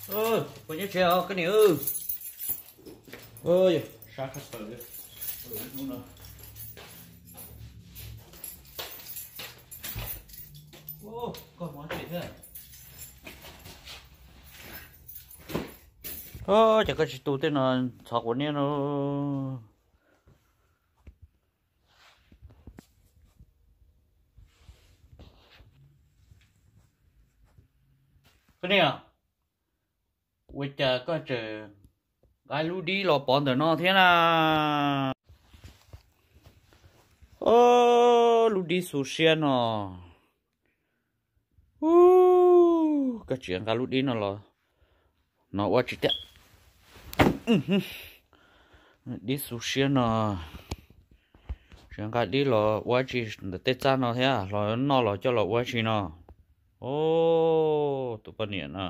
Puas nyob tsev os koj niam? Sab qhov taws. Koj mov tsev thiab. Ces koj tsis tu tej no, txhov quav niab no. Koj niam, ua cas koj tseem nqa lub dib los pov ntawm no thiab na? Lub dib xu siab no. Koj tseem nqa lub dib no los, no ua tsis tiag. Dib xu siab no, tseem nqa dib los ua tsis ntawm tej txaj no thiab, los noj los coj los ua tsis no. Tus poj niam no,